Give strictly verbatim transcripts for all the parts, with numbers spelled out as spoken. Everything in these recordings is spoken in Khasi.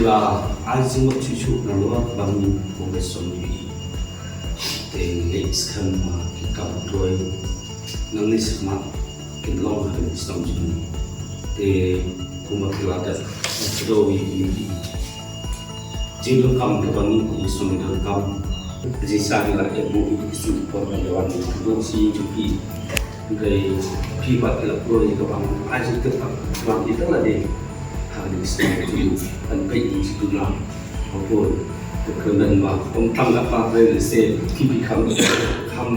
La ai jingmut shuh shuh na lor ba ngi kum ba song ngi. Te ngi skhem ba ki kam troi nangne shakhmat kin long ha kane ka shnong jong ngi. Te kumba ki la dep kdew ïa kine ki jingdonkam kaba ngi kum shnong ngi donkam. Ka jingshai ngi la ïa buh ïa ki suit por ba ïa wan ïa ki doh shi jong ki. Hynrei phi pat phi la pynlong ïa kaba ngi ai jingtip ba wan ïa ka lade ha kane ka shnong jong ngi. Ban peit ïa ki jingduna. Bun, te kyrmen ba kum tang katba trei lehse phi phi kham, kham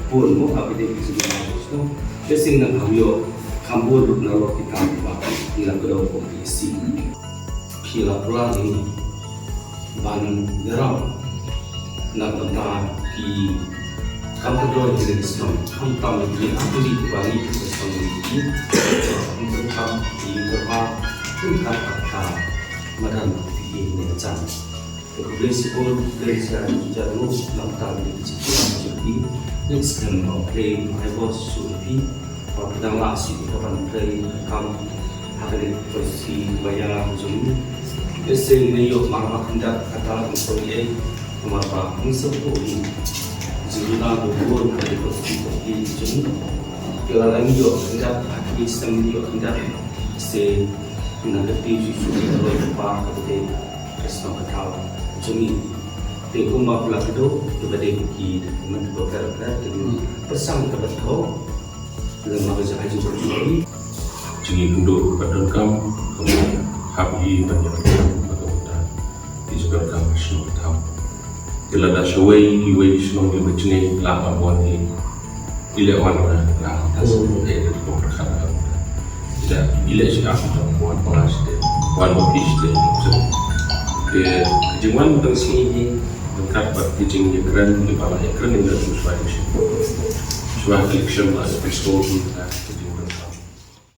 bun mo ha kane ka jingduna shnong. Te shisien nang kham ïoh kham bun ruh nalor ki kam ba ngi la kdew kum ki si. Phi la pynlong ïa ngi ban ïarap na ka bynta ki kam kynroi ha kane ka shnong, khamtam ïa ki athlete kiba ngi ki shnong ngi ki, ki kam ki dorbar, ki kam ka madan ki ne ka jan. Te khublei shibun, khublei shibun ïa ki na ka bynta ki jingkyrmen jong ki. Ngi skhem ba U Blei un ai bor shuh ïa phi. Ba phi dang lah shuh ïa ka ban trei ban kam ha kane ka constituency ba ïa jong ngi. Lehse ngin ïoh marmar khyndiat kata ngin sngewthuh ïa, namar ba ngin sngewthuh ïa jingduna ba bun ha kane ka constituency ba ïa jong ngi. Te lada ngin ïoh khyndiat ha kine ki snem ngin ïoh khyndiat, lehse ngin nang kynti shuh shuh ïa ka roi ka par kaba dei ka shnong ka thaw jong ngi. Te kumba phi la kdew, te ba dei ki document kiba bha bha, te ngin pyrshang ïa kaba thew. Lem bad ka jingai jingkyrkhu jong ngi, kynduh bad donkam, ka mut hap ïa ban ïa ban ïa ban ïa ban ïa ki jingdonkam ka shnong ka thaw. Te lada shawei iwei i shnong iba jngai la ka bun i, i leh wan na la ka shnong ka ïa ka pyrkhat ka. Ida i leh shi ap ka wan wan shi te, wan wan pi shi te. Te ka jingwan tang sngi hi, ryngkat bad ki jingïakren, kiba la ïakren ïa ka shuwa election. Shuwa election la ka shnong ka.